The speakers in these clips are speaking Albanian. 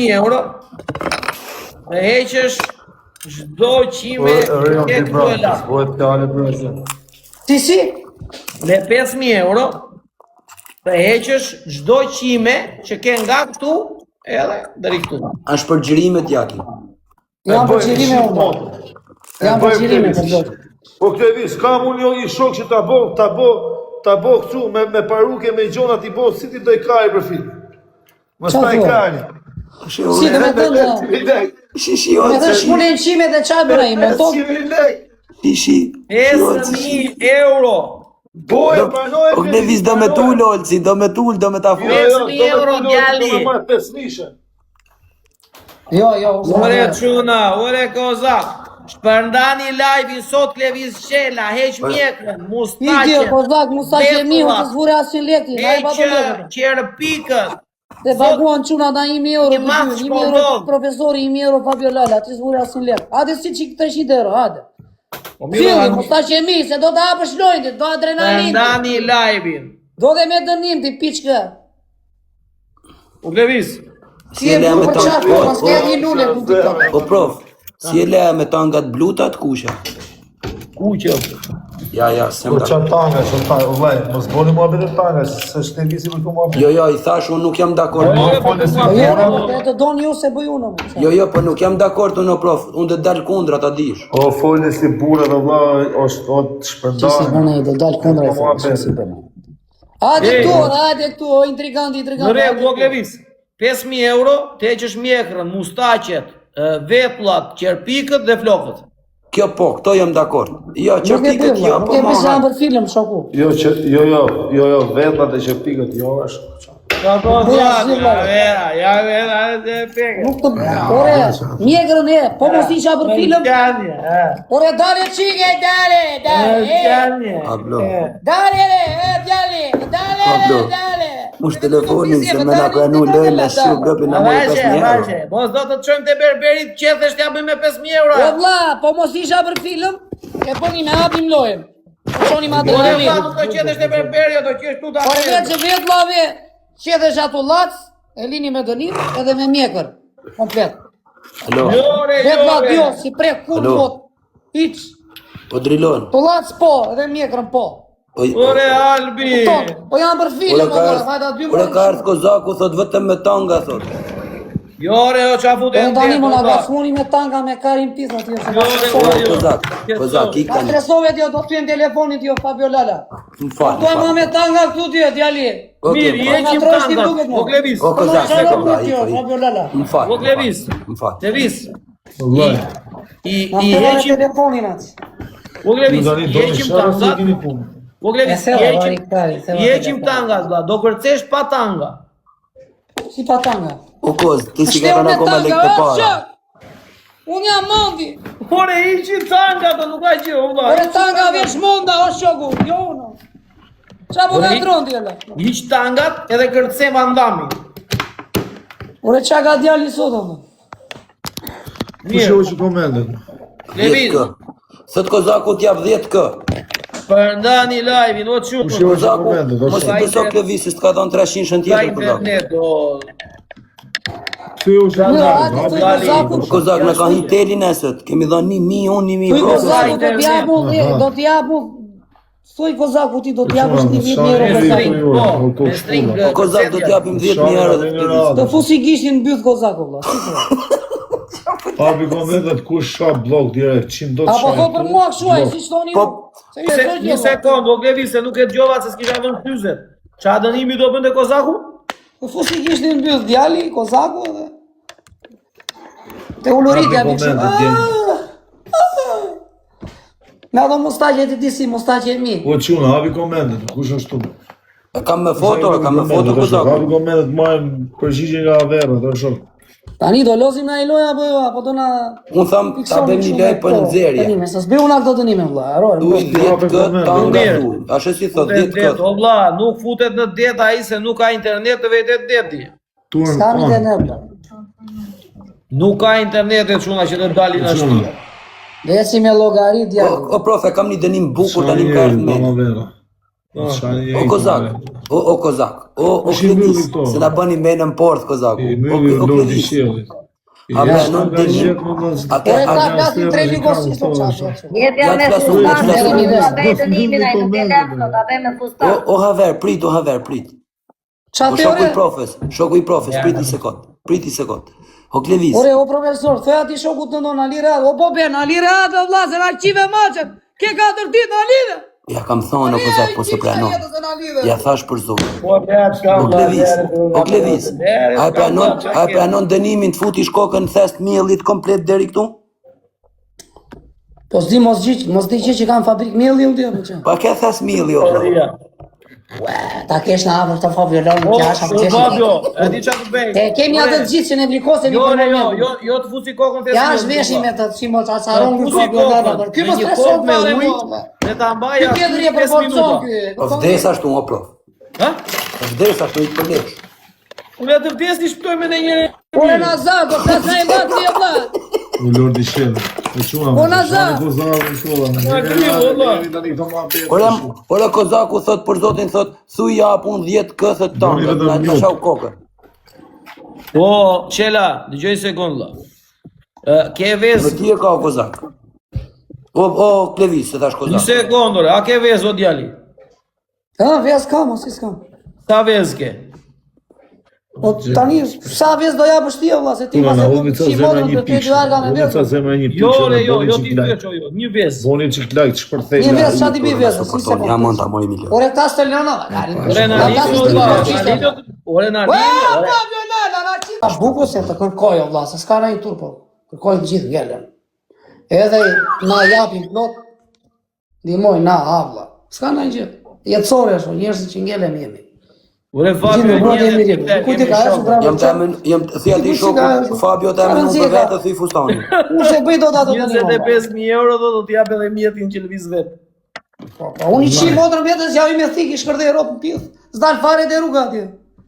euro Të heqësh çdo qime Po, ke këtu e lart. Bëhet fjalë për asgjë. Si si? Me 5000 euro të heqësh çdo qime që ke nga këtu edhe deri këtu. Është për xhirimet Jaki. Jam për xhirime unë. Jam për xhirime për zot. Po Klevis, kam unë jo një shok që ta bo, ta bo, ta bo këtu me, me paruke, me gjona t'i bo, si ti doj kari për film. Mos Qa ta i thua? kari. Si do me thënë, Lek. Shi shi me thënë o shpulin qime dhe qa bën ai, monton. 500 lek. shi shi. 5000 euro. Po e pranoj. O Klevis do me tul Olci, do me tul, do me ta fut. Jo, jo, 5.000 do me euro, tul, do djali. me marrë 5.000. Jo, jo, unë Ore çuna, ore kozak. Shpërndani live-in sot Klevis Çela, heq mjekrën, Iki, mustaqen. kozak, mustaqe mi, unë të vetullat, s'vure asnjë lek, ti, na e Heq pa të lekë. qerpikët. Se paguan çuna na 1000 euro, Një të mas dy, 1000 po euro ndodh. profesori, 1000 euro Fabio Lala, ti s'vure asnjë lek. Hajde si çik 300 euro, hajde. Po Filli, mustaqe mi, se do të hapësh lojën, ti, do adrenalin. ti. Shpërndani live-in. Do dhe me dënim ti piçkë. U Klevis. Si e lea me për tanga. çfarë, Po, pas ke një lule ku TikTok. po prof, si e lea me tangat bluta të kuqe. Kuqe. Ja, ja, se Po më qa tanga, qa tanga, vllai, mos bëni muhabet e tanga, se është Klevisi për këto muhabet. Jo, jo, i thash unë nuk jam dakord. Po, fole si Po jo, burra. po te të doni ju se bëj unë. mo. Jo, jo, po nuk jam dakord unë o prof, unë do të dal kundra ta dish. O fole si burra dhe vlla, është o të Si si shpërndajnë. bën ai, do dal kundra Po, i muhabet. si bën. Hajde Ej. këtu, ore, hajde këtu, o intriganti, intriganti. Në rregull, o Klevis. 5000 euro të heqësh mjekrën, mustaqet, e, vetullat, qerpikët dhe flokët. Kjo po, këto jam dakord. Jo, Nuk e bëj, qerpikët vlla, jo, nuk po e bëj ma. se jam për film, shoku. Jo, që, jo, jo, jo, jo, vetlat e qepikët, jo, është. Po po, Po, ja, asgjë, vlla. vera, ja, vera, e pekë. Nuk të Ore, mjekrën e, po mos isha për film. Qanje, e. Ore, dale çike, dale, dale. e. Qanje. Pablo. Dale, re, e, djali, dale, re, Pablo. dale. Mush telefonin se me na pranu lojën e shu gëpi na mori Vazhe, 5000 euro. vazhe. Mos do të të çojmë te berberit qethesh t'ja bëjmë me 5000 euro. O vlla, po mos isha për film, e bëni me hapim lojën. Po çoni me Ore adrenalin. vlla, nuk do qethesh te berberi, do qesh tu ta. Por vetë që vetë vllave, qethesh ato llac, e lini me dënim edhe me mjekër, komplet. Alo, Jore, Vetë vlla jore. dio, si prek kur Alo. bot. Hiç. po drillon. Po llac po, edhe mjekrën po. Po, Ore Albi. Kupton? Po janë për film, Ore o ka vlla, ardh, hajde aty ore ka ardh Kozaku thot vetëm me tanga thot. Jore, o qa Po futen tani më na vlla. ngacmoni me tanga me karin pis atje se. Jore, O jo. Kozak, Kozak ik Ka tani. stresove ti, do të thyem telefonin ti o Fabio Lala. Më fal. Po më ma fal. me tanga këtu ti, djali. Okej, Mirë, më fal. heqim Nga trosh ti tangat. duket, mo. O Klevis. O Kozak, Po, se po, vlla, ti, ik, o, ik. Fabio Lala. Më fal. O më fal, Klevis. Më fal. Klevis. Vllai. I Na i theva heqim telefonin atë. O Klevis, Ju tani i doni heqim sharë, si tangat. keni punë. O Klevis, E theva, i heqim vari, kari, theva i heqim telefonin. tangat, vlla, do kërcesh pa tanga. Si pa tanga. O Koz, ti si ka Shteu dhënë me akoma tanga, lek të o, para. shok! Unë jam Mondi. Ore hiqi tangat, do nuk ka gjë, o vlla. Ore tanga vjen monda, o shoku, jo unë. Qa po Ore, nga tron ti ala? Hiq tangat edhe kërce Van Damme. Ore qa ka djali sot o? mo? Kush Mirë, e që komentet? Klevis, 10k. Thot Kozaku t'jap 10k. përndani live-in, o çun. Kush e që Kozaku, komentet? o mos i shok. beso Klevisit, s'ka dhënë 300 shën Ka tjetër Kozaku. internet, o Theu që Jo, hajde, thuj Kozaku. O Kozak na ka hi teli nesët. Kemi dhënë 1000, unë 1000 Thuj bro. Kozaku do t'japu, do t'japu. Thuj Kozaku ti do t'japësh ti 10000 euro me Kozaku. string, po, me string. O Kozak do t'japim 10000 euro dhe Klevis. Të fusi gishtin në byth Kozaku vlla. Si thua? Hapi komentet kush sha blok direkt, çim do të Apo shaj. po për mua kështu ai, si thoni ju? Po, Se ju Se, e thoni një sekond, o Klevis, se nuk e dëgjova se s'kisha vënë syzet. Qa dënimi do bënte Kozaku? Të fusi gishtin në byth djali Kozaku edhe. Te uloritja Hapi mi kështu. komentet, djali. Me ato mustaqe ti di si mustaqe e mi. Po çuna, hapi komentet, kush është tu? E kam me foto, e kam me foto Hapi Kozaku. komentet, marrim përgjigje nga Avera, do shoh. Tani do lozim na i loja apo jo, apo do na Unë tham ta fiksoni bëjmë kështu një me lojë për këto nxjerrje. Dënime, se s'bëj unë këto dënime vlla, harroj. Thuj 10k tanga Mirë. thuj. Ashtu si thot Futet 10k. det, o vlla, nuk futet në det ai se nuk ka internet të vetet deti. Turn S'kam on. internet vlla. Nuk ka internet e çuna që të dalin në Çuna. shtëpi. Dhe si me llogari O, djali. o prof, e kam një dënim bukur tani më ka Sa ardhur njeri, në mama mend. Vera. O Kozak, o o Kozak, o o Klevis, se na bëni me në port Kozaku. O o Klevis. A pranon dënim? A ke a flasin tre ligosisht o çfarë? Jepja me fustan, ta bëj dënimin ai nuk e lë, ta bëj me fustan. O o Haver, prit, o Haver, prit. Ça the shoku i profes, shoku i profes, prit një sekond, prit një sekond. O Klevis. Ore, o profesor, thuaj atij shokut të ndonë, Ali Rehat, o po ben, Ali Rehat, o vlla, se na qive maçet, ke katër ditë, na lidhe. Ja kam thonë, o Kozak, po s'e pranon. Ja thash për zotin. Po, O Klevis, o Klevis, a e pranon, a e pranon dënimin të futish kokën në thes të miellit komplet deri këtu? Po s'di mos gjë, mos di gjë që kanë fabrikë mielli unë di apo çfarë. Pa ke thes mielli o vlla. Ua, ta kesh në afër të Fabio Lon, Po, që asha po Fabio, e di çfarë të bëj. Te kemi atë të gjithë që ne vrikosemi Jo, për jo, momentin. jo, jo të fusi kokën thes. Ja është veshi me të si mos acaron ky fusi Fabio Lon. kokën. Ky me mos një streson kokë me fare ujë, mua. Dhe ta mbaj Ky aty tjetri e 5 përforcon minuta. ky. Po vdes ashtu o prof. Ha? Vdes ashtu i përlesh. Unë atë vdes i shpëtoj me ndonjëri. Ore Nazar, po flas na i mbathi o vlla. U lordi shell. E çuna. O, Nazar! Kozak në shkolla. Na kry, valla. Tani këto muhabete. Ore, ore Kozaku thot për zotin thot, thuj ja hap unë 10 k thot Doni tanga, vetëm na na mute. shau kokën. Po, Çela, dëgjoj një sekondë vlla. Ë, ke vezë Në ti e ka o Kozak. O o Klevis, se thash Një Kozak. sekondë, ore, a ke vezë o djali? Ha, vezë kam, o si s'kam. Sa vezë ke? Po tani sa vezë do japësh ti o vlla se ti Puna pas na e hodhi ca si zemra motrën një të ty pikë. dy arga me Hodhi ca vezë. zemra një pikë. Jo, re, jo, boni jo çik ti like. veç, o jo, një vezë. Boni çik like, të shpërthej. Një vezë sa ti bi vezë, si se po. Ja mund ta mori milion. Ore ta s'të lëna. Ore na Ta lini, s'të o vlla, lëna, na qishte. lini, ore na Ua, lini, ore. Fabio Lala, na qit. A bukur se të kërkoj o vlla, se s'ka ndonjë turp. po. Kërkojnë të gjithë ngelen. Edhe na japin plot ndihmojnë na ha vlla. S'ka ndonjë gjë. Jetësore është, njerëzit që ngelem jemi. Ore Gjithë Fabio, në brojtë njerëz jemi që rritur. te, Kujt e kemi ka shok. ashtu bravo. Jam ta men, jam thuj atij shoku Fabio ta emëron për vete thuj fustanin. Unë se bëj dot ato të ndihmoj. 25000 euro do do t'i jap edhe mjetin që lëviz vet. Po, po, unë i qi motrën vetes, ja i me thik, i shkërdhej rrot në pjesë. S'dal fare te rruga atje.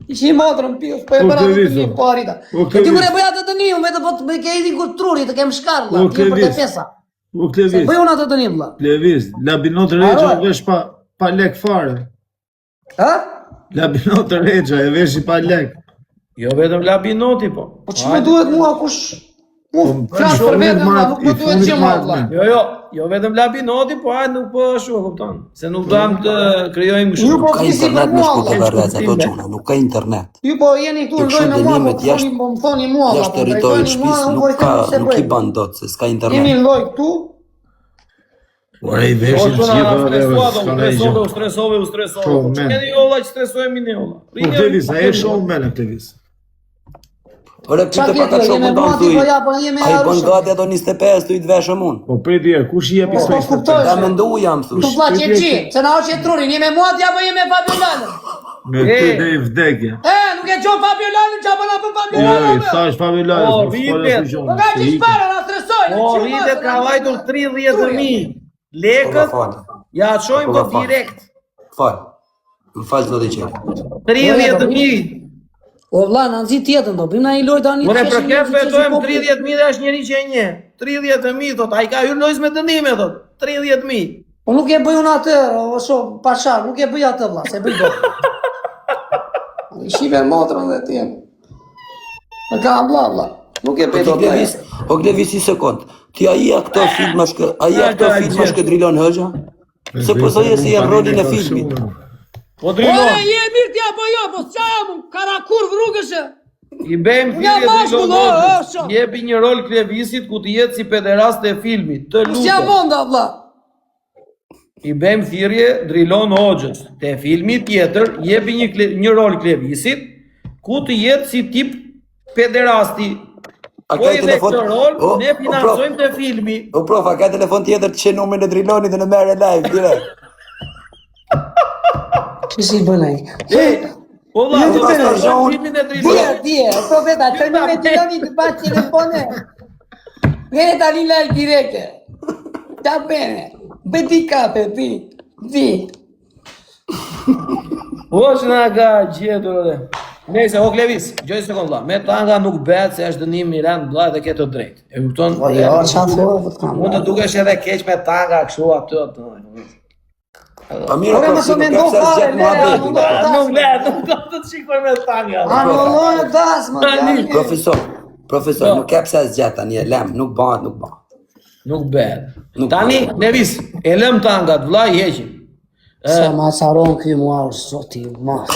I qi motrën në pjesë, po e O, bëra atë Kleviso. dënim, po arrita. O, Po ti kur e Klevis. bëj atë dënim, unë vetëm po të më ke i kur truri, të kem shkar vlla, O, ti je për te Klevis. pesa. O Se Klevis. bëj unë atë dënim vlla. Klevis, Labinot Rexha Aro. u vesh pa pa lek fare. Ha? Labinot Rexha e veshi pa lek. Jo vetëm Labinoti po. Po ç'më duhet mua kush Mu Po, flas i për fundit veten, vlla, marr- nuk i më duhet fundit gjë mua marr vlla. me. Jo, jo, jo vetëm Labinoti, po ai nuk po ashtu e kupton, se nuk duam të krijojmë kështu. Ju po Ka flisni për internet me mua shku vlla. te varreza ato çuna, nuk ka internet. Ju po jeni këtu Jo në kështu lojë me mua, po dënimet më jashtë thoni, po më thoni mua vlla, jashtë po më territorit drejtoni mua, shtëpisë unë po nuk i ka them se nuk i bëj. ban dot se s'ka Jemi internet. në lojë këtu, Ore i Po veshin të çuna, gjitha na dhe stresuat, s'ka u ndonjë stresove, gjë. u stresove, u stresove. Po, Po men. ç'keni jo vlla që stresohemi ne vlla. Po Klevis, a e showman e Klevis? Ore Qa pyete ke pak ti, atë je me shokun tonë mua ti thuj. po ja, po je me Ai bën Arushën. gati ato 25 thuj të veshëm unë. Po prit je, kush i jepi Po, sa po, 25? kuptoj. Ta mendu jam Tu thush. vlla që qi, se na hoqe trurin, je me mua ti apo je me Fabio Lalën? Me ty deri vdekje. E, nuk e gjon Fabio Lalën, ç'a po na bën Fabio Jo, Lalën? i apo jo? thash Fabio Lalës, Po, mos fol rritet. asgjë. Po ka që shpara, na stresoj, na Po qi rritet masë, ka na- vajtur 30000 lekët. Po, fal. Ja çojmë Po, po fal. direkt. Fal. Më fal zoti Qeli. 30000. O vlla, na nxit jetën do, bëjmë na një lojë tani. Ore të për qeshim, ke të qeshim fetojmë populli. 30000 dhe është njëri që e njeh. 30000 thot, ai ka hyrë lojës me dënime thot. 30000. Po nuk e bëj unë atë, o sho, pasha, nuk e bëj atë vlla, se bëj dot. I shive motrën dhe ti. Në ka vlla vlla. Nuk e Po bëj ti dot. Klevis, o Klevis i sekond. Ti ai ja këto filma shkë, ai ja këto filma shkëdrilon Hoxha? Se po thoje si janë rolin e filmit. Po Ore, Drilon, je mirë ti apo jo, po s'qa jam, unë, karakurv rrugësh. e. i bëjmë Unë jam thirrje mashkull, Drilon o, o, Hoxhës. sho. Jepi një rol Klevisit ku të jetë si pederast e filmit. Të Po s'jam lutem. onda vlla. I bëjmë thirrje Drilon Hoxhës. Te filmi tjetër jepi një kle, një rol Klevisit ku të jetë si tip pederasti. A Po ka i dhe telefon? këtë rol, O, ne o, prof, financojmë te filmi. o prof, a ka telefon tjetër të qenë numrin e Drilonit dhe në merre live direkt. Ç'i si bën ai? E, po vlla, Jo, do pas të ta financojmë zhon. filmin e Dje, Drilonit. dje, profeta, të në me Driloni të pa telefone. Vene tani live direkte. Ta bene. Bëj ti kafe, ti. Ti. Po që na ka gjetur edhe. Nëse o Klevis, gjoj sekond vlla, me tanga nuk bëhet se është dënim i rënd vlla dhe ke të drejtë. E kupton? Po jo, çfarë thua, po të kam. Mund të dukesh edhe keq me tanga kështu aty aty. Pa mirë, Ore, po mos si e nuk mendo ka pse fare, zgjet lere, muhabetin. anulo. Nuk le, nuk do të të shikoj me tanga. Anulloje dasmën. Tani, tani. Profesor, profesor, Po. nuk ka pse zgjet tani, e lem, nuk bëhet, nuk bëhet. Nuk bëhet. Nuk Tani, bëhet. Levis, e lëm tangat, vlla i heqim. Sa ma caron ky mua, o zoti i madh.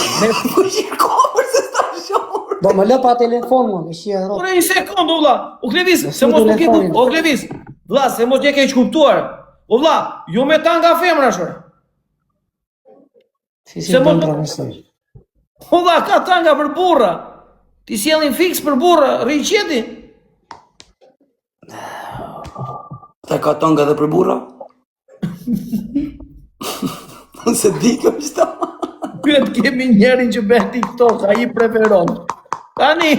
Po shiko, se s'ta shoh. Do më lë pa telefon mua, me shia rrok. Ore, një sekondë, o vlla. O Klevis, se mos nuk e telefonin. kup, o Klevis. Vlla, se mos je keq kuptuar. O vlla, jo me tanga femra shor. Si si Se mos bën nuk- profesor. O vlla, ka tanga për burra. Ti sjellin fiks për burra, rri qeti. Ta ka tanga edhe për burra? Unë se di kjo është. Pyet kemi njerin që bën TikTok, ai preferon. Tani.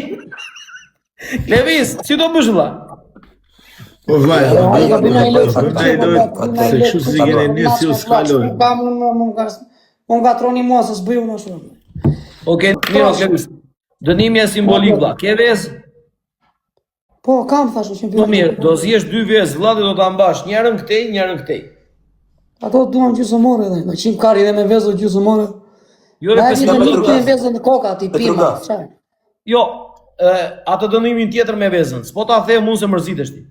Klevis, si do bësh vlla? Po vllai, Jo, do jo, bëj jo, na jo, lojë, jo, bëj na jo, lojë, jo, se kështu si keni nisë ju s'ka lojë. Nuk kam unë, më nga më ngatroni mua se s'bëj unë ashtu. Okej, mirë, o Klevis. Dënimi e simbolik vlla. Ke vezë? Po, kam thashë që Po mirë, do zjesh dy vezë vlla dhe do ta mbash njërën këtej, njërën këtej. Ato duan gjysmë ore dhe, do qim kari dhe me vezë gjysmë ore. Jo, Na re e di pesë të minuta. nuk kemi vezën në koka ti Petruga. pima. Çfarë? Jo, e, atë dënimin tjetër me vezën. S'po ta them unë se mërzitesh ti.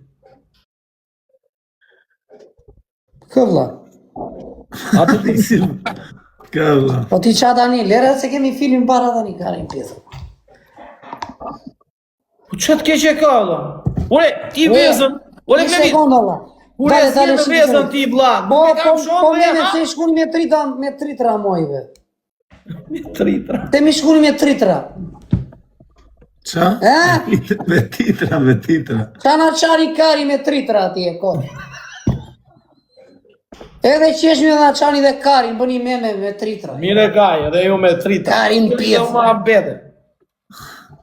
Kë vlla? Atë Si ka vlla. Po ti qa tani, lere se kemi filmin para tani karin pjesë. Po ç'të keq e ka vlla? Ore, ti Ore, vezën, ore Një Klevi, sekondë vlla. Ure, Dale, si dale, në shqip, vezën shqip. ti vlla? Po, Nuk e po, kam shumë po dhe mene ha. se shkuni me trita, me tritra mojve. Me tritra. Te mi shkuni me tritra. Ça? E? Me titra, me titra. Qa na qari kari me tritra atje, kot. Edhe qeshmi dhe na qani dhe karin, bëni meme me tritra. Mire kaj, edhe ju me tritra. Karin pjesë. Jo ma bete.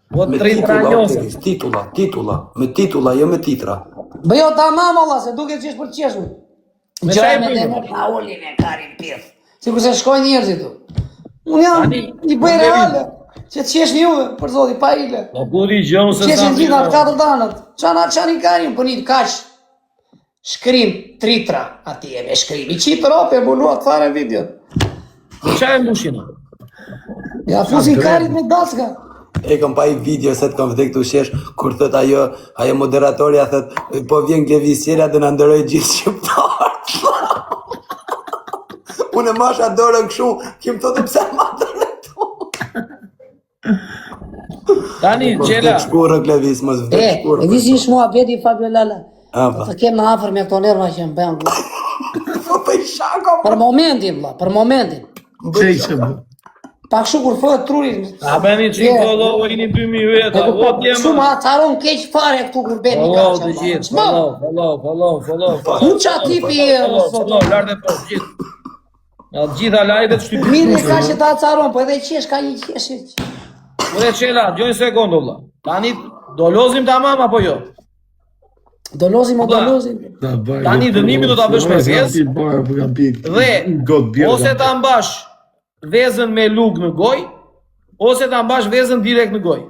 Po Me tritra titulla, o njose. Klevis, titulla, titulla, me titulla, jo me titra. Bëjo tamam valla, se duket që është për qeshur. Me Gjëra çaj me bëjmë? dhe me Paulin e karin pjesë. Sikur se shkojnë njerëzit tu. Unë jam Tani, i bëj unë reale. Që të qeshni juve, për zoti, pa ile. Po ku di gjë unë se Qeshin sa. gjithë atë katër danët. Qa na qani karin, për një kaq. Shkrim, tritra, atje me shkrim. I qitë rope, e mbuluat fare video. Po çaj e mbushin? Ja fusin karit me dacka. E kam pa i video se të kam vdek të shesh, kur thot ajo, ajo moderatorja thot, po vjen Klevis Qela dhe na ndëroj gjithë shqiptarët. Unë e masha dorën kështu, kim thotë pse ma dorën tu. Tani Mos Gjela, vdek shkurë Klevis, mos E, vdek shkurë. e di si është muhabeti i Fabio Lala. A, Do pa. të kem në afër me këto nerva që më bën. vlla. Po bëj shaka, Për momentin, vlla, për momentin. Çe ishe bë? Pak shu kur fëhet truri. a bëni çik Je. follow jeni 2000 veta. E O kupton, djem. Shumë acaron keq fare këtu kur bën një Follow kaq. të gjithë, Ç'më? follow, follow, follow, follow. follow. Ku qa tipi je, Follow, o zot? follow, lart e poshtë gjithë. Nga të gjitha live-et shtypi. Mirë e ka që ta acaron, po edhe qesh ka një qeshje. Ore Çela, dëgjoj një sekondë vlla. Tani do lozim tamam apo jo? Do lozim o do Vlla. lozim. Ta baj. Tani dënimi do ta bësh me vezë. Po kam pi. Dhe got bjerë. ose ta mbash vezën me lugë në gojë, ose ta mbash vezën direkt në gojë.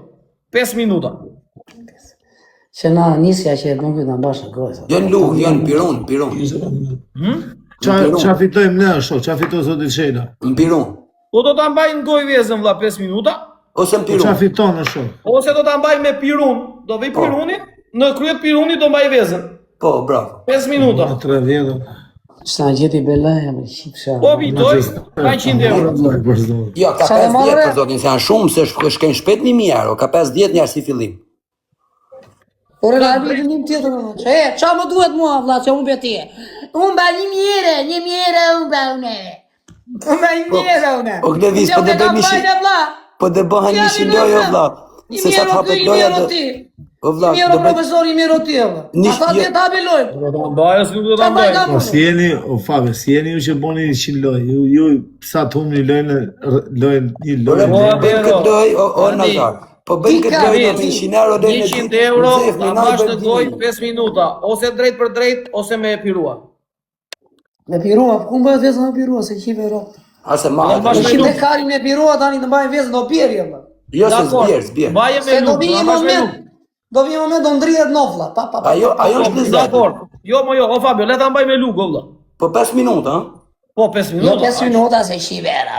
5 minuta. Që na nisja që e bën këtë na mbash në gojë. Jo në lugë, jo në pirun, pirun. Hm? Ça ça fitojmë ne ashtu, ça fiton zoti Çela? Në pirun. Po do ta mbaj në gojë vezën vlla 5 minuta, Ose në Po ça pirun. fiton ashtu? ose do ta mbaj me pirun. Do vej Po. pirunin, në krye të pirunit do mbaj vezën. Po, bravo. 5 minuta. Në 3 vjetë. S'na gjeti belaja me shqipsha. Po fitoj 400 euro. Për zotin. Jo, ka Sa e 50 morre? për zotin, se janë shumë, se shk- shkojnë shpejt 1000 euro, ka 50 njerëz si fillim. Ore na e një tjetër më thonë. E, qa më duhet mua vlla që unë ti? Unë ba një mjere, një mjere unë ba unë. Unë ba një mjere unë. O Glevis, po Unë dhe kam bëjmë ishi, bajnë, vlla. po dhe bëhen Ja, ishin mi lojë o lojë, vlla. Një Se sa mjere të hapet ti, një loja mjere do ti. O vlla, Një mjere do bëj profesor, një mjere ti vlla. Nish- Ata jo- ti ta hapi lojë. Do ta mbaj ose nuk do ta Ta mbaj mbaj. kam Po unë. si jeni, o Fabio, si jeni ju që boni një lojë, ju, ju sa të humni lojën, lojën, një Ore, lojë. po Po, bëjmë këtë lojë, o, o Tani, Nazar. Po bëjmë Ti këtë ka lojë do veti. me 100 euro deri në 100 ditë, euro, në zef, ta në mbash bëjmë në gojë 2000. 5 minuta, ose drejt për drejt ose me pirua. Me pirua, ku bëhet vezën me pirua, se qive rrok. A se Do ma, mbash Me me qive lugë. karin me pirua tani të mbajnë vezën do bjerë vlla. jo se Dakor. zbjer, zbjer. Mbaje me Se do lugë, vi do një ta mbash me moment, lugë. do vi një moment do ndrihet nofla, pa pa pa. Ajo, ajo Po, është lezet. Dakor. Jo, mo jo, o Fabio, le ta mbaj me lugë, o vlla. Po 5 minuta, ha? Po 5 Jo minuta. 5 minuta se shivera.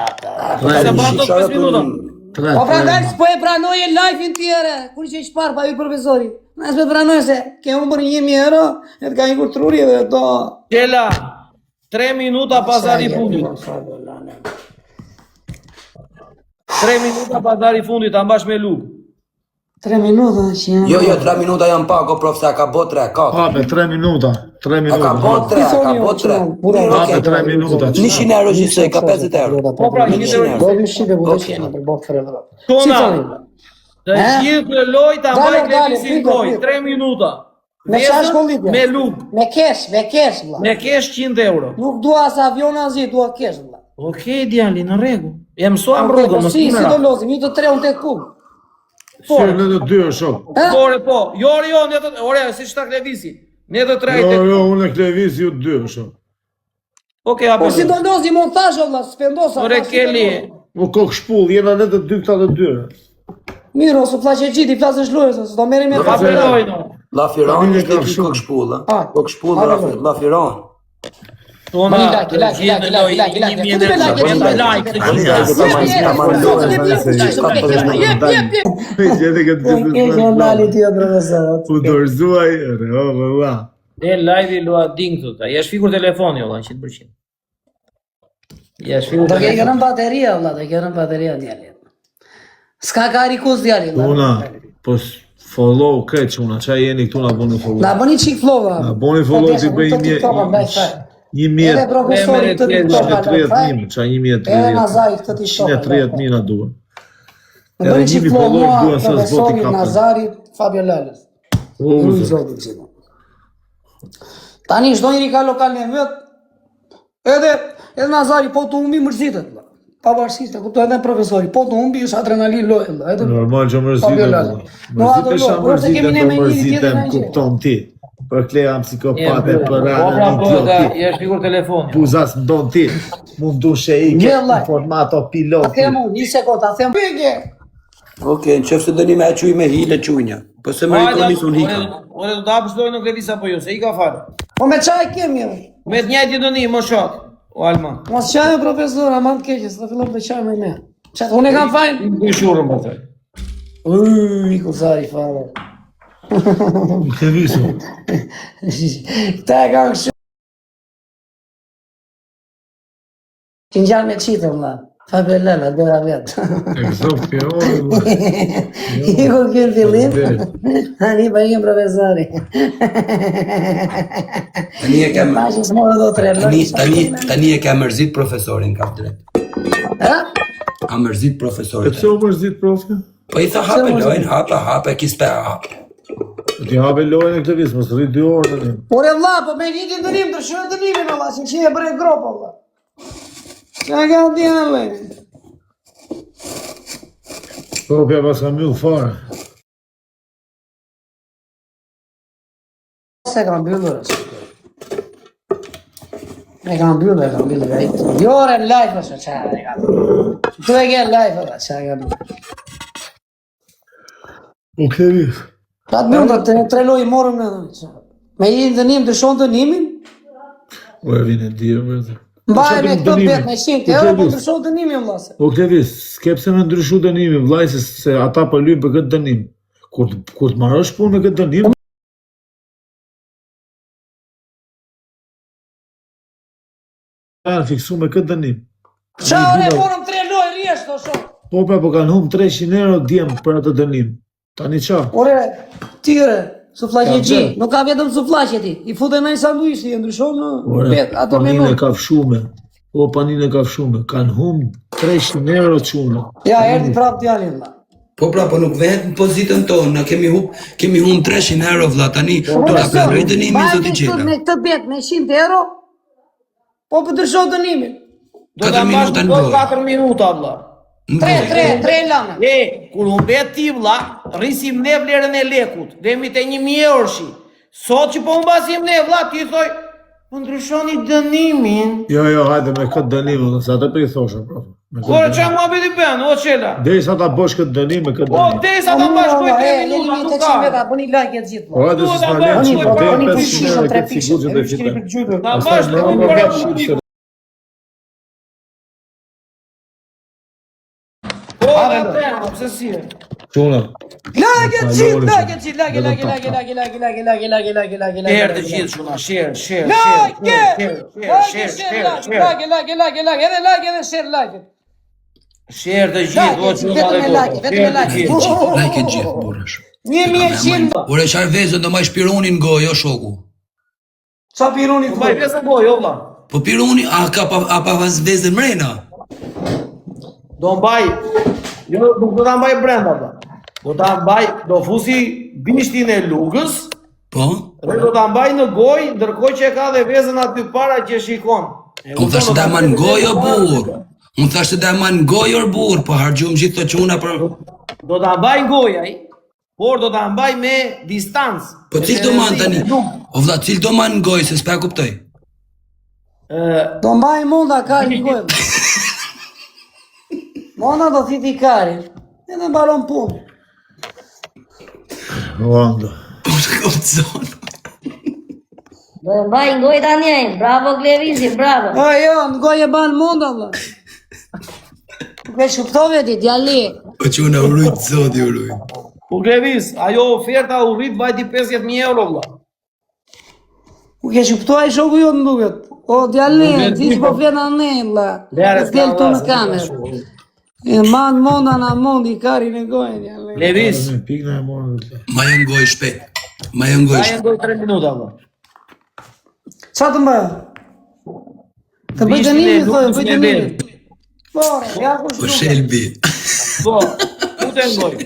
Po Se tani ban dot shqiptarët 5 minuta. unë- Tre, Po tre. prandaj s'po e pranoj e live-in tjere, kur që ish parë pa hyrë profesori. Na s'po e pranoj se ke humbur 1000 euro, e të ka ikur truri dhe do. Çela 3 minuta pazari i fundit. 3 minuta pazari i fundit, ta mbash me lugë. 3 minuta që janë. Jo, jo, 3 minuta janë pak, o prof, se a ka bo 3, 4. Hape, 3 minuta, 3 A minuta. ka bo 3, a ka bo 3. Mirë, Hape, okej. 3 minuta. 100 euro gjithsej, ka 50 euro. Po pra, 100 euro. Do të shqipe, po do Okej. shqipe për botë fre vëlla. Si Tona, thoni? të Eh? gjithë në lojë ta Dale, mbaj dale, Klevisi prit, në gojë, prit. 3 minuta. Me Vezën çfarë shkollitje? Me lugë, Me kesh, me kesh vëlla. me kesh 100 euro. Nuk dua as avion as gjë, dua kesh vëlla. Okej, djali, në rregull. E mësuam Okej, rrugën, po mos si, ki si do merak. lozim, një të tre, unë tek kum. Si, në të dy është shok. Ha? Ore po, jo ore jo, ne të ore, siç ta Klevisi. Ne të tre Jo, tek. jo, unë e Klevis, ju të dy është shok. Okej, hape. Po si do lozim, unë thash o vëlla, s'pendosa. Ore thash, si do Keli, lozim. U kokë shpull, jena ne të dy këta të dy. Mirë, ose flash e gjithë, i flasësh lojës, se s'do merrem me Do hape lojën. o. La Firon Tani është ka e ki shumë. kokë shpull, a? Ah. Kokë shpull, Ah, La, po. La Firon. Tona, Bëni like, like, like, like, like, like. Futi me like, Bëni like, like, të Tani, gjithë. do ta marr- ta marr lojën, Jep, jep, jep. Gjete këtë Po ke lali ti o profesor. U dorëzuaj, re, o, vëlla. Del live-i Luadin këtu. ta. Ja shfikur telefoni valla 100%. Ja shfikur. Do ke telefoni. rënë bateria vëlla, do ke rënë bateria djali. S'ka karikus djali. vëlla. Una, po s- follow krejt çuna, qa jeni këtu na boni follow. Na bëni çik flow. vëlla. Na boni follow Po, ti bëj të një TikTok-a, mbaj, fare. një mijë Edhe profesori të TikTok-a, 130 mijë, qa 1030. Edhe Nazari këtë TikTok-a. 130 mijë na duhen. Më Edhe bëni një çik mijë flow follow mua, duhen sa zboti profesorit kapën. Nazarit, Fabio Lalës. O, Unë zot. zotit gjithë. Tani çdo njeri ka lokalin e vet. Edhe edhe Nazari po të humbi mërzitet vëlla. Pavarësisht, e kuptoj edhe profesori, po të humbi është adrenalin lojë vëlla. Edhe Normal që Fabio mërzitem. Lala. vëlla. No, ato Mërzitesha, jo, por se kemi mërzitem, ne po me njëri tjetrin mërzitem, na gjë. kupton ti. Për Klea jam psikopate, për Po pra, Anën po, da, idiot ti. ja shfikur telefoni. Buzas më don ti. Mund dushe ike, Një vllai. në formato Ta piloti. them unë, një sekond, ta them. Pike. Okej, në qoftë se doni me e quj me hile, quajnja. Po se meritoni se unë Ore, hikam. ore do të hapësh lojën në Klevis apo jo, se i ka fare. Po me çaj kemi. jo? Me të njëjtin dënim, më shok. O Alma. Mos qaj me profesor, aman të keqes, do fillon të qaj me ne. Çat unë e kam fajin. Bëj shurrën pastaj. Uy, iku zari fare. Klevisu. Këta e kanë kështu. Që ngjan me qitën, vëlla. Fabio Lala, dera vetë. E gëzof kjo, o, vëlla. Iku ky në fillim. Faleminderit. Tani pa ikim profesori. Tani e kem Paqe s'morë do tre tani tani tani e ke mërzit profesorin ka drejt. Ha? A mërzit profesorin. E pse u mërzit profja? Po i tha hape lojën, hape, hape, kis pe hape. Ti hape lojën e Klevis, mos rri 2 orë tani. Ore vlla, po me një dënim, ndryshoj dënimin vlla, se që e bëre gropë vlla. Qa ka djali? Profja pas ka mbyll fare. Se ka mbyllur. është. E ka mbyllur, e ka mbyllur. ai. Jo, ore, në live është, qa e ka mbyllur. Tu e ke në live, vlla, qa e ka mbyllur. O Klevis. Ta të mbyllur, tre, tre lojë morëm ne. qa. Me një dënim, ndryshon dënimin, O e vinë e dirë, vërtet. Mbaj me këto bet me 100 euro, po Klevis. ndryshon dënimin vlla se. O Klevis, s'ke pse me ndryshu dënimin, vllai, se, se ata po lyjnë për këtë dënim. Kur të- kur të marrësh punë me këtë dënim, janë fiksu me këtë dënim. Qa ore, morëm tre lojë rjesht, o shok. Po pra, po kanë humb 300 euro djem për atë dënim. Tani qa? Ore, tire, sufllaqe Ka gji, vlerë. nuk ka vetëm sufllaqe ti. I futen në një sanduiç, i ndryshon në Ore, bet, ato panin menu. e kafshume. O panin e kafshume. Kanë humb 300 euro çuna. Ja, erdhi prap djali vlla. Po pra, po nuk vehet në pozitën tonë, na kemi hup, kemi humb 300 euro vlla, tani do ta pranoj dënimin Mbaj zoti me këtë- Gjela. Me këtë bet, me 100 euro, po po ndryshon dënimin. Do ta Katër mbash minuta në do gojë. 4 minuta vlla. Në 3, gojë. 3, 3 lanë. E, kur humbet ti vlla, rrisim ne vlerën e lekut, vemi te 1000 euroshi. Sot që po humbasim ne vlla, ti thoj, po ndryshoni dënimin. Jo, jo, hajde me këtë dënim, vëlla, se atë po i thosha, prof. Me këtë Ore dënim. çfarë muhabeti bën, o çela. Derisa ta bësh këtë dënim me këtë O dënim. derisa ta mbash Po, koj 3 e, jeni minuta mi nuk 800 ka. veta, bëni like e të gjithë. Po vlla. hajde se Duhet s'na ta lënë bësh, çuna, bëni deri 500 500 euro tre këtë pikë, sigurt që do e fitojmë. Ta Pastaj mbash mbrapa të para shqip se publikut. pse si e? Çuna. Like të gjithë, like të gjithë, like, like, like, like, like, like, like, like, like, like, like. Share të gjithë çuna, share, share, share, Like! share, share, Like, share, share, share, like, share. like, like, like, like, edhe like, edhe share, like. Share të gjithë, Like, o çuna vetëm dhe me like, goca. vetëm me Share të like. gjithë. Like e gjithë, burrash. 1100. Ore çfarë vezën do maj pirunin në gojë, o shoku. Qa piruni Po mbaj thua? vezën gojë, o vlla. Po piruni, a ka pa, a pa pas vezën mrena? Do mbaj, jo nuk do ta mbaj brenda vlla. Do ta mbaj, do fusi bishtin e lugës Po? dhe do ta mbaj në gojë, ndërkohë që e ka dhe vezën aty para që e shikon. E Unë kupton, thashë do ta ta man mbaj gojë o vezën para. burr. Unë thashë ta man gojë o burr, po harxhum gjithë këto çuna për Do ta mbaj në gojë ai, por do ta mbaj me distancë. Po Me cil do man terezi, tani? me lugë. O vlla, cil do man në gojë se s'pa e kuptoj. Ë, Do mbaj munda kari në gojë. Monda do thiti kari. Edhe mbaron punë. Ruanda. Po të kupton. Do e mbaj në gojë tani ai. Bravo Klevisi, bravo. O, jo, në gojë e ban munda, vlla. Nuk e shuptove ti, djali. Po çuna u rujt zoti u rujt. Po Klevis, ajo oferta u rrit vajti 50000 euro vlla. Nuk e shuptoj ai shoku jot më duket. O, djali, Nuk e ti di, që po po. flet anë, vlla. Lere Nuk del s'ka tu vlla, në s'ka kamerë. shumë. E man monda na mundi kari në gojë, djali. Klevis, Me pikë na e morën vetë. Ma janë gojë shpejt. Ma janë gojë sa shpejt. janë gojë 3 minuta vlla. Qa të mbaj? Të bëj Bishtin e dënimin, thoje, lugës bëj me dënimin. vezë. Pore, ja kush Po duket. shelbi. Po, futen gojë.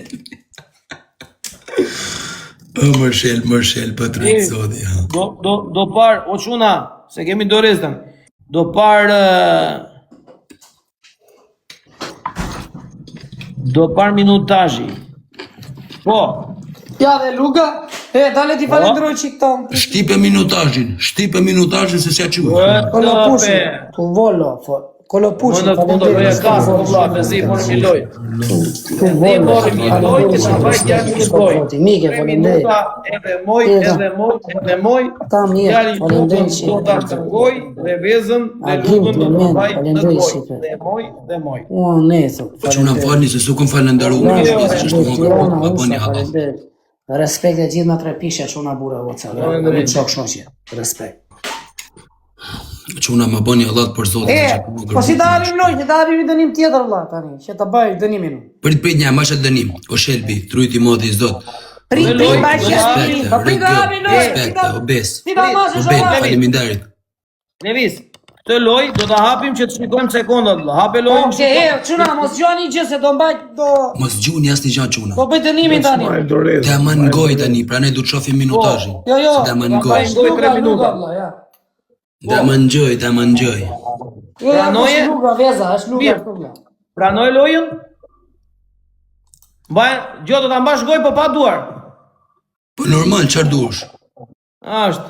O më shel, më shel, po të rujt zoti. Ha. Do do do par, o çuna, se kemi dorezën. Do par ë, do par minutazhi. Po, Ja dhe Luka, e dale ti falenderoj çik ton. Shtipe minutazhin, shtipe minutazhin se s'ja quhet. Kolopushi, tu volo, fo. Kolopushi, Më në fund do bëja kas, o vlla, me zi morëm një lojë. Tu Ne volo. morëm një lojë që ta mbaj djalin në gojë. Zoti, mike, Tre faleminderit. minuta edhe moj, edhe moj, edhe moj. Ta mirë, Djali faleminderit lugën do ta shtrëngoj dhe vezën dhe Agim, lugën do ta Clement, mbaj në faleminderit, gojë. Shqipe. Dhe moj, dhe moj. Ua, ne thot. Po çuna më falni se s'u kom falënderuar Na, në shtëpi se është faleminderit, më Tirana, ma bëni Usa, hallall. faleminderit. Respekt e gjithë me tre pisha çuna burra goca. Faleminderit. Shok shoqe. Respekt. Çuna më bëni hallall për zotin E, se çka më po si ta gërbuar. hapim lojë, që ta hapim një dënim tjetër vlla tani, që ta bëj dënimin. Prit prit një masha dënim. O shelbi, trujti moti zot. Prit, Në prit, lojë, pa do që ta Respekte, Po prit do RG, hapim lojë. si respekte, ta- o bes. Si ta masësh O o bel, vlla? faleminderit. Levis, këtë lojë do ta hapim që të shikojmë sekondat. vlla. Hape lojën. Okej, e, çuna, mos gjoni gjë se do mbaj do Mos gjuni asnjë gjë çuna. do bëj dënimin tani. Marrim dorezën. Te man gojë tani, prandaj du të shohim minutazhin. Jo, jo. Se ta man Do ta gojë. mbaj gojë tre Luga, minuta. Luga, vlla, ja. Ta man gjoj, ta man gjoj. Jo, ja, Pranoje? është Luga, veza, është Luga, Mirë. është Luga. Pranoj lojën? Mbaj, gjë do ta mbash gojë po pa duar. Po normal, çfarë duash? Ashtë.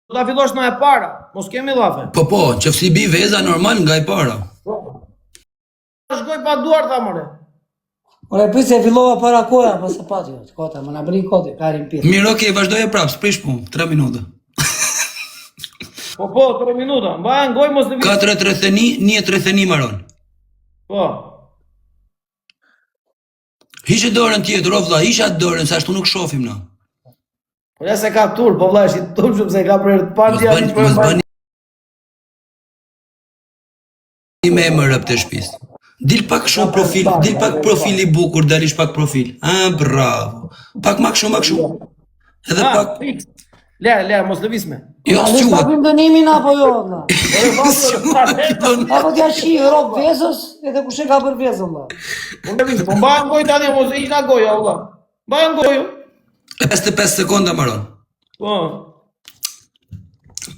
Do ta fillosh nga e para, mos kemi llafe. Po po, qofsi bi veza normal nga e para. Mbash gojë pa duar tha more. Ore, prit se fillova para koha, po se pati, jo, kota, më na bëni kote, karin pirë. Mirë, okej, vazhdoje prapë, s'prish punë, 3 minuta. Po po, 3 minuta. Mbaj në gojë mos lëviz. 4:31, 1:31 maron. Po. Hiqe dorën tjetër, o vlla, hiqe atë dorën, se ashtu nuk shohim na. Po ja se ka tur, po vlla është i turpshëm se ka për herë të parë Mos djali bën, po e mos mbaj. bëni me emër rëp të shtëpisë. Dil pak kështu profil, dil pak profil i bukur, dalish pak profil. Ah, bravo. Pak më kështu, më kështu. Edhe Ah, pak, fiks. Le, le, mos lëviz me. jo, A le s'quhet. s'papim dënimin apo jo, vlla? S'quhet. Apo t'ja shi rob vezës, edhe kush e ka bërë vezën, vlla? Po lëviz, po mbaj në gojë tani, mos e hiq nga goja, vlla. Mbaj në gojë. 55 sekonda maron. Po.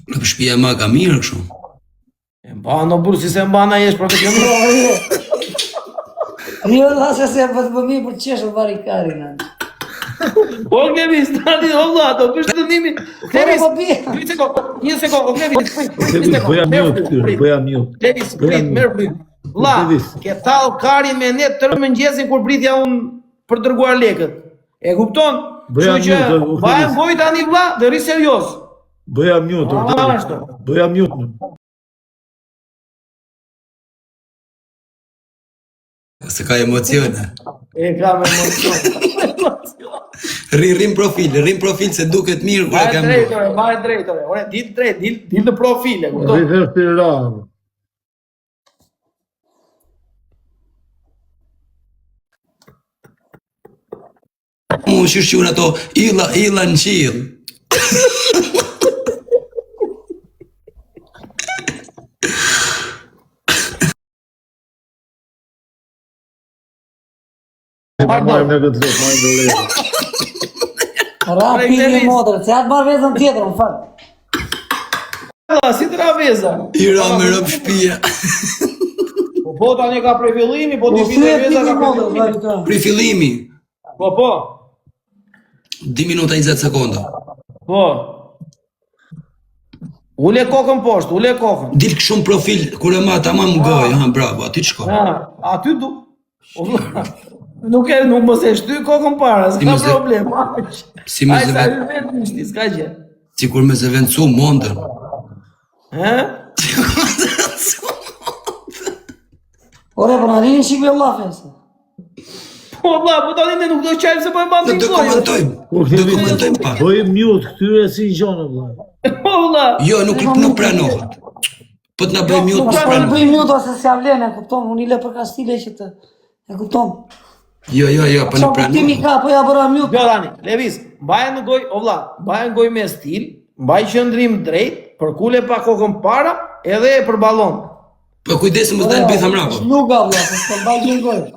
Në shtëpia ma ka mirë kështu. E mban o burr, si se mban ai është profesionist. Jo, vlla, se se po të më mirë për të qeshur vari karin. a. Po Klevis, tani o vlla, do bësh dënimin. Klevis, Po, po, bi. një sekond, një sekond, o Klevis, prit, prit, një Klevis, sekond, bëja merr mute frymë, këtyre, prit. bëja mute. Klevis, Bëja prit, mute. merr frymë. Vlla, Klevis. ke tall karin me ne tërë mëngjesin kur pritja unë për dërguar lekët. E kupton? Bëja Kështu që mute, o, mbaj Klevis. gojë tani vlla dhe rri serioz. Bëja mute, o, Ah, Klevis. ashtu. Bëja mute. më. se ka emocione. E ka me emocion. Rri, rri në profil, rri në profil se duket mirë kur e Mbaje kam drejt, gojë. ore, mbaje drejt, ore. Ore, dil drejt, dil, dil në profil, e kupton? Rri thjesht i radhë. Mu që shqun ato illa, illa në qiell. Ne ta marrim në këtë lojë, marrim dorezën. Ra pini motër, se atë marr vezën tjetër, më fal. Valla, si të ra veza? I ra me rëp shpia. Po po tani ka prej fillimi, po ti U vite thyet veza pini ka prej motër, fillimi. valla kjo. Pri fillimi, Po po. 2 minuta 20 sekonda. Po. Ule kokën poshtë, ule kokën. Dil kështu në profil kur e ma tamam në gojë, ha bravo, aty të shko. Ha, aty du. O, vlla, Nuk e nuk mos e shty kokën para, Si s'ka mos e- problem. Si me Ai sa zëvend, hyn vetë në shti, s'ka gjë. sikur me zëvendësu mondën. Hë? Ore, po na rini shik me llafe. se. Po vlla, po tani ne nuk do qajmë se po e mban Do në të gojë. komentojmë, Po do komentojmë pak. Bëj mute këtyre si gjonë vlla. Po vlla. Jo, nuk nuk pranohet. Po të na bëj mute, Po nuk po pranohet. bëj mute ose s'ja vlen, e kupton, unë i lë për kastile që të e kupton. Jo, jo, jo, po nuk Çfarë kuptimi pranohet. ka, po ja bëra mute. Jo tani, Levis, mbaje në gojë, o vlla, mbaje në gojë me stil, mbaj qëndrim drejt, përkule pa kokën para, edhe e përballon. Po kujdes se mos dal bitha mbrapa. Luga vlla, po s'po mbaj gjë në gojë.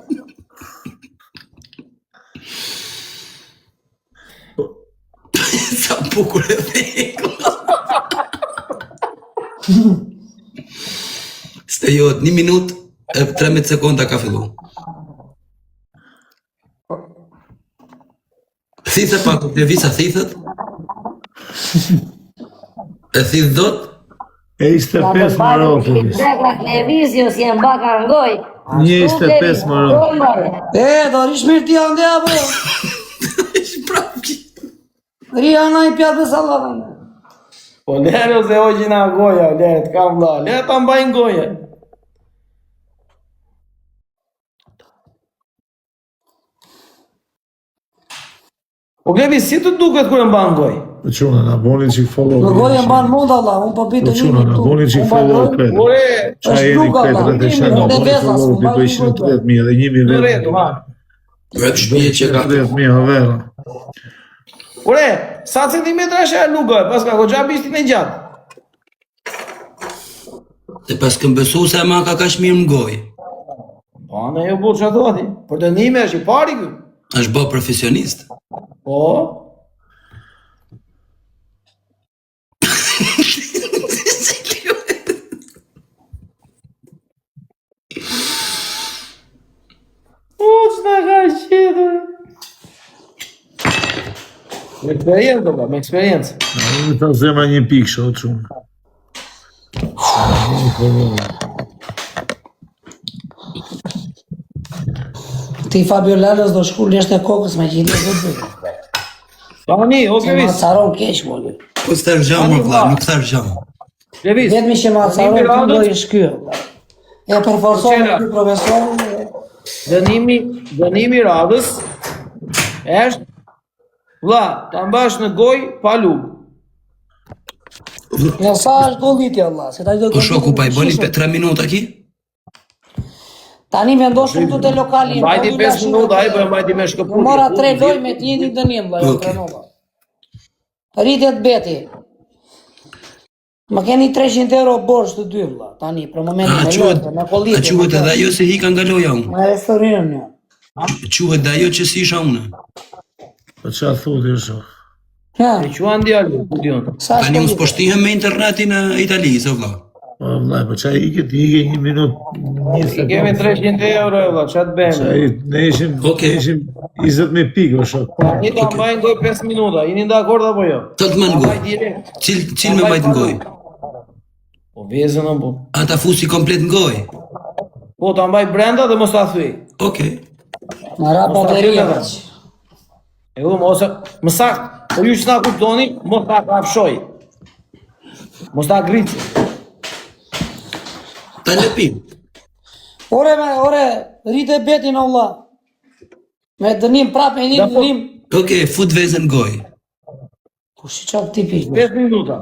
Sa bukur e the. Ste jo, një minutë e 13 sekonda ka fillu. Thithe pak, Levisa thithet. E thith dot? E 25 maro Klevis. Dekra Klevizio si e mbaka në gojë. Një 25 maro. E, do rish mirë ti ande apo? jo? Ish prapë. Ri ana i pjatë me sallatën. Po lere ose hoqi na goja, lere, të kam vlla, lere ta mbajnë gojën. Po Glevi, si të duket kur e mban gojë? Po çuna na boni çik follow. Në gojë e mban mund Allah, unë po bi Po të çuna jeni na këtu. boni çik Unë follow mbaj krejt. Ore, Qa Është jeni luga, krejt vlla. rreth e shen na Unë boni veza, follow s'mbaj ti bëj në gojë. 130.000 edhe 1000 në vetë. rregull, ha. Rrep shpije që ka. 130.000 havera. Ore, sa centimetra është ajo luga? Paska goxha bishtin e gjatë. Se pas këm besu se ma ka kaq mirë në gojë. Po, në jo burr çfarë thua ti? Për dënime është i pari ky. Është bë profesionist. Po. Po, ç'na ka qetur? Me eksperiencë, valla, me eksperiencë. Na unë ta zemra një pikë sho çuna. Ti Fabio Lalës do shku lesht e kokës me gjithë do të bëj. Tani, o Se ma Klevis, caron keq mo. ky. Po s'thash gjë më vlla, nuk thash gjë. Klevis. Vetmi që ma caron Dënimi ky radhës, lloj është ky. vlla. E përforcon Qela. ky profesor. Dënimi, dënimi i radhës është vlla, ta mbash në gojë pa lugë. Ja sa është gollitja vlla, se tani do Po shoku pa i bëni 3 minuta ki? Tani vendos unë këtu te lokali. Mbajti po, 5 minuta, ai po e mbajti me shkëputje. Mora tre lojë me të njëjtin dënim vlla, jo Okej. pranova. Rritet beti. Më keni 300 euro borxh të dy vlla, tani për momentin A me quhet, lojë, me a kollitje. quhet edhe ajo se hika nga loja unë. Me restorantin jo. Quhet edhe ajo që si isha unë. Po çfarë thotë sho? Ha, E quan djalë, ku diun. sa është Tani unë s'po kollitja? shtihem me internetin e Italisë, o vlla. Po vlla, po çfarë ike ti ike një minutë, një I sekondë. kemi 300 euro vlla, ç'a të bëjmë? Çai ne ishim Okej. ne ishim 20000 pikë o shok. Tani ta mbajnë gojë 5 minuta, jeni dakord apo jo? Të të më në Ta mbaj gojë. direkt. Cil, cil me mbajt në gojë? Po vezën o po. A ta fusi komplet në gojë? Po ta mbaj brenda dhe mos ta thyej. Okej. Më ra Mos ta bateria. thyej, veç. E u mos më sakt, po ju që na kuptoni, mos ta kafshoj. Mos ta grici. Ta lëpim. Ore, me, ore, rrite betin o vlla. Me dënim prapë me një Da, po. dënim. Okej, fut vezën në gojë. Po si çfarë tipi? 5 minuta.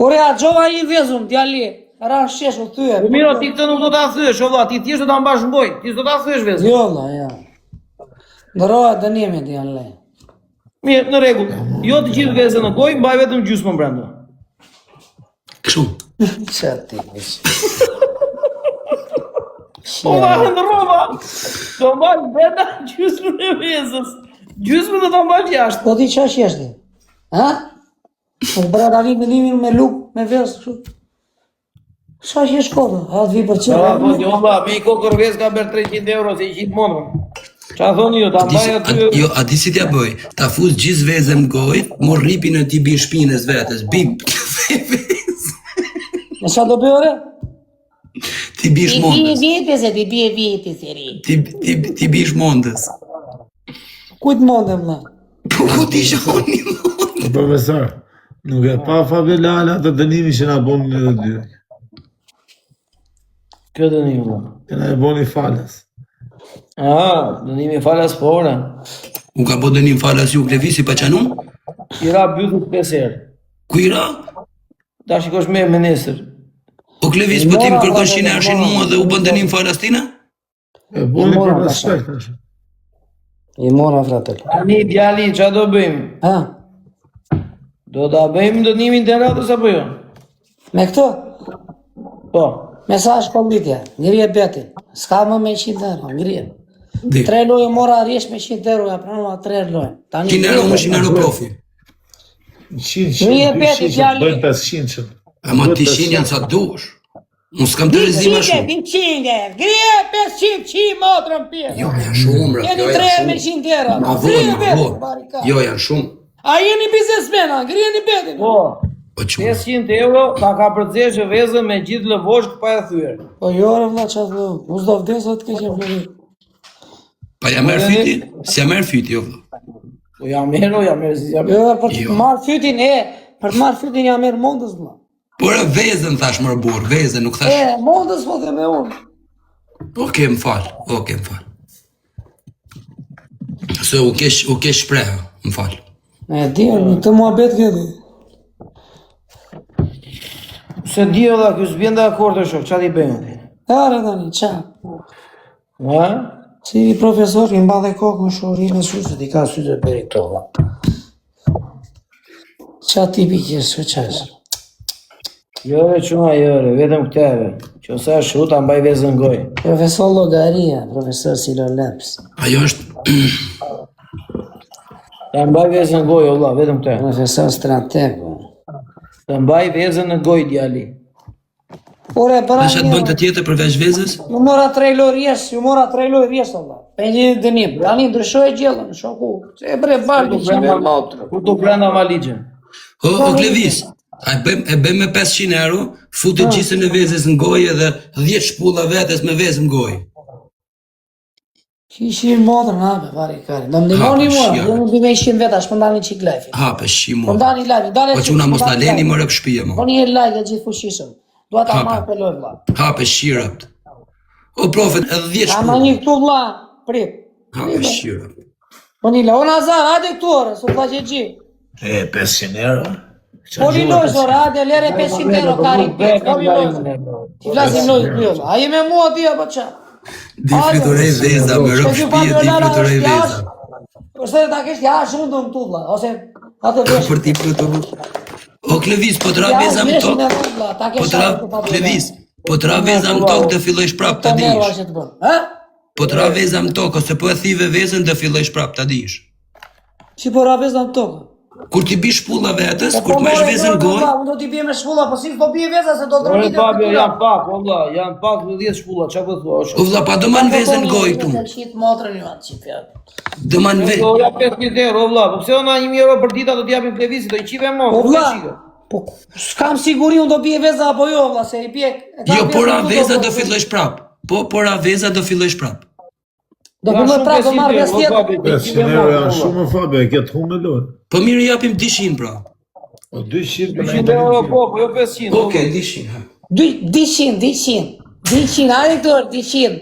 Ore, a gjova një vezën, djali. Ra në shesh u thye. Po miro, ti këtë nuk do ta thyesh, o vlla, ti thjesht do ta mbash në gojë. Ti s'do ta thyesh vezën. Jo, vlla, jo. Ndërrohet dënimi, djali. Mirë, në rregull. Jo të gjithë vezën në gojë, mbaj vetëm gjysmën brenda. Kështu. Çfarë tipi? Po va, ndërrova. Do mbaj brenda gjysmën e vezës. Gjysmën do ta mbaj jashtë. Po ti çfarë shesh ti? Ha? Po bëra tani dënimin me luk, me vezë kështu. Sa që shkotë, ha të vi për Po, qërë. po, jo, vlla, me i kokër vezë ka bërë 300 euro se i qitë mondën. Qa thoni ju, ta Di mbaj si, a, aty... jo, a di si t'ja bëj? Ta fus gjithë vezën në gojë, mor rripin e ti bi shpinës vetes, bi Me qa do bëj ore? ti bish mondës. vete se ti bie vete se ri. Ti ti ti bish mondës. Kujt mondem vlla? Po ku ti shoni mondës? Po profesor, nuk e pa Fabio Lala atë dënimin që na bonin edhe dy. Kë dënim, vlla? Që na e boni falas. Ah, dënimi falas po ore. U ka bo dënim falas ju Klevisi pa qanun? I ra bythët 5 herë. Ku i ra? Ta shikosh me me nesër. O Klevis, po ti më kërkon 100 euro mua dhe u bën dënim falas tina? E boni mora, për pasha. respekt tash. I mora fratel. Tani djali, qa do bëjmë? Ha? Do ta bëjmë dënimin të radhës apo jo? Me këto? Po. Me sa është kollitja? Ngrije betin. S'ka më me 100 euro, ngrije. Di. Tre lojë mora rjesh me 100 euro, ja pranova tre lojë. Tani 100 euro më 100 euro profi. 100, Ngrije 100, beti, 200, djali. bëjnë 500. Ama ti 100 janë sa dush. Unë s'kam të rezi ma shumë. 200, ngrije 500, qi motrën pjesë. Jo, janë shumë, bre. Keni Jo, tre janë me shumë. 100 euro. Ma vonë, Ngrije ma betin, vonë. barika. Jo, janë shumë. A jeni biznesmena, ngrijeni betin. Po. Po çuna. 500 euro ta ka përzesh vezën me gjithë lëvoshk pa e thyer. Po jo, re vlla, çfarë do? Unë s'do vdes atë keq e vëllai. Pa ja merr fyti? Si ja merr fyti, jo vëlla. Po ja merr, o, ja merr, si ja merr. Jo, për të Jo. marr fytin e, për të marr fytin ja merr mondës vlla. Por e vezën thash mër burr, vezën nuk thash. E, mondës po them e unë. Okej, më fal. Okej, më fal. Se u kesh u kesh shpreha, më fal. E di, në këtë muhabet këtë. Se di valla, ky s'bjen dakord o shok, çfarë i bëjmë aty? Are tani, qa? Ha? Si profesor i mba dhe kokën shuri me syze, i ka syze beri këto vlla. Qa tipi që është, qa është? Jo re çuna, jo re, vetëm këteve. Që sa është ta mbaj vezën në gojë. Profesor Llogaria, profesor Silo Leps, Ajo është Ta mbaj vezën në gojë, o vlla, vetëm këtë. profesor Strategu. Ta mbaj vezën në gojë djali. Ore, para Tash atë bën të tjetër përveç vezës? Ju mora tre lojë rjesh, ju mora tre lojë rjesh valla. Pe një dënim. Tani ndryshoi gjellën, shoku. Se bre baldi që me motrë. Ku tu brenda maligjën. O, o Klevis, a e bëjmë e bëjmë me 500 euro, futet gjysën e vezës në gojë dhe 10 shpulla vetes me vezë në gojë. Hiqi motrën hape vari kari. Do më ndihmoni Hape, mua, shia. ju më ndihmoni 100 veta, shpërndani çik live. Hape shi Po mua. ndani live, ndani. Po çuna mos na leni më rëp shtëpia më. Bëni një like e gjithë fuqishëm. Dua ta Hape. marr për lojë vlla. Hape shi rëpt. O profet, edhe 10 Ta marr shpulla. një këtu vlla, prit. Hape shi rëpt. Bëni like. O Nazar, hajde këtu ore, su vlla që gji. E, 500 euro. Po li lojë ore, hajde lere 500 euro kari. Po li lojë. Ti flasim lojë këtu vlla. A je me mua ti apo ça? Di fluturej veza, më rëp Se ky shtëpia, Fabio di Lara fluturej është veza. jashtë. Ose ta kesh jashtë unë do këtu vlla, ose atë vesh. Për ti fluturu. O Klevis, po tra Jashtë veza më veshin tokë. e dhënë, vlla, ta Po kesh tra jashtë këtu Fabio Lara. Klevis, po tra veza më tokë do fillosh prap ta Këto nerva dish. që të bën. Ha? Po tra veza më tokë ose po e thive vezën do fillosh prap ta dish. Si po ra veza në tokë? Kur ti bish shpulla vetes, Po, kur po, të marrësh more, vezën jo, gojë, vlla, Unë do t'i bie me shpulla, po si s'do bie veza se do Ore dronitet. Fabio, janë pak, o vlla, janë pak 10 shpulla, çfarë po thua? o shok? o vlla pa do man vezën gojë këtu. Qit motrën ju atë qit fjalë. Do man ve. Po ja 500 euro, o vlla, po pse ona 1000 euro për ditë do t'i japim Klevisit, do i qive mo. Po ku vlla, e qike? po s'kam siguri unë do bie veza apo jo vlla, se i bie. e kam Jo, vezën por ra këtu, veza do- do fillosh prap. Po po ra veza do fillosh prap. Do Janë filloj shumë prap do 500 marr euro, vezë o tjetër. Fabio, do i qive 500 mo, euro o janë vlla. shumë Fabio, e ke të humbë lojë. Po mirë i japim 200 pra. Po 200 për 200 euro po, po jo 500. o Okej, 200. ha. Dy 200, 200. 200, hajde këtu, 200.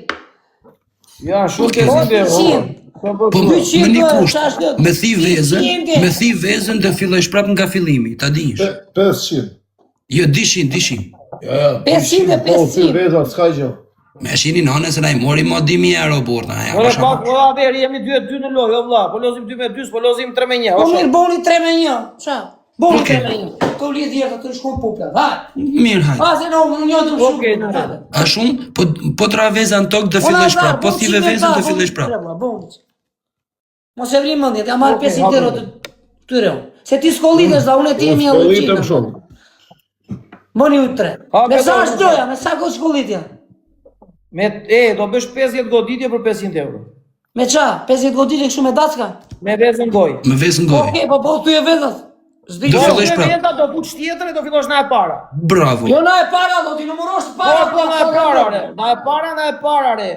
Ja, shumë të Po, zinde. 200. Po, më 200 një euro, kusht, qa është kjo? me thi vezën, 200. me thi vezën dhe fillojsh prap nga fillimi, ta dish. 500. Jo, 200, 200. Ja, ja. 500 dhe Po, 500. thy veza, s'ka gjë. Me shini nënë se na i mori mo 2000 euro burr, na ja. Ore pasha pak, pak. o atëherë jemi 2 e 2 në lojë, o vlla. Po lozim 2 me 2, po lozim 3 me 1. Po mirë, boni 3 me 1. Qa? Boni Okej. 3 me 1. Të lidh jetë, të shkon pupla. Hajde. Mirë, hajde. A, se në unë një të shumë. Okej, në A shumë, po po tra veza në tokë dhe fillojsh prap, po thive vezën dhe fillojsh prap. Mos e vri mendjen, ja marr Okej, 500 euro të tyre unë. Se ti skollitesh, da unë e ti jemi e Skollitëm llogjikë. shumë. Bëni u tre. Ha, Me sa be, është loja, me sa kohë shkollitja? Me e do bësh 50 goditje për 500 euro. Me qa? 50 goditje kështu me dacka? Me vezën gojë. Me vezën gojë. Okej, po po ty e vezat. S'di Do gjë. fillosh Me prap. veza do fush tjetër e do fillosh na e para. Bravo. Jo na e para, do t'i numërosh të Po, para. po, na e para, re. Na e para, na e para, re.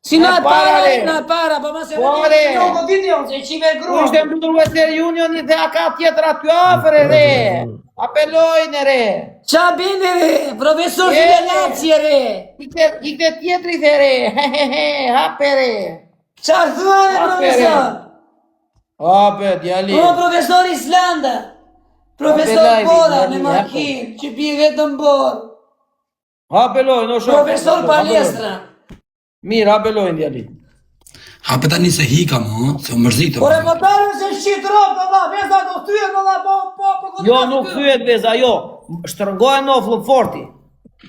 Si na e para, re. na e para, po mos e Po, vëni re. jo goditje, unë, se qive e Ku grua. ishte mbyllur Western Union dhe a ka tjetër aty afër e re. Apelojnë e re. Qa bini re, profesor Je. Fidenaci re. Ikte, ikte tjetri dhe re. He he he, hape re. Qa thua re, Hape, re. profesor? Hape, djali. Po profesor Islanda. Profesor Hape, lajvi, Bora djali, me makinë, që pi vetëm borë. Hape lojnë, o shok. Profesor Hape palestra. lojnë. Mirë, hape lojnë, djali. Hape tani se hika mo, ë, se u mërzitëm. Ore po dalëm se shqit rob, valla, veza do thyet, valla, po po po po. Jo, nuk thyet veza, jo. Shtrëngoje noflën forti.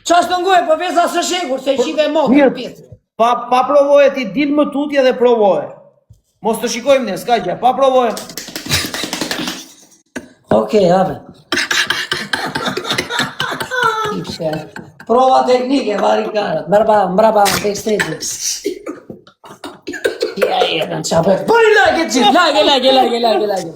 Qa shtrëngoj, po veza s'është shekur, se qive e motë, Mirë. pjesë. Pa, pa provoje ti dil më tutje dhe provoje. Mos të shikojmë ne, s'ka gjë. Pa provoje. Okej, hape. Ipse. Prova teknike, vari karat. Mbrapa, mbrapa, backstage. Ja, ja, në çapet. Bëni like të gjithë, like, like, like, like, like.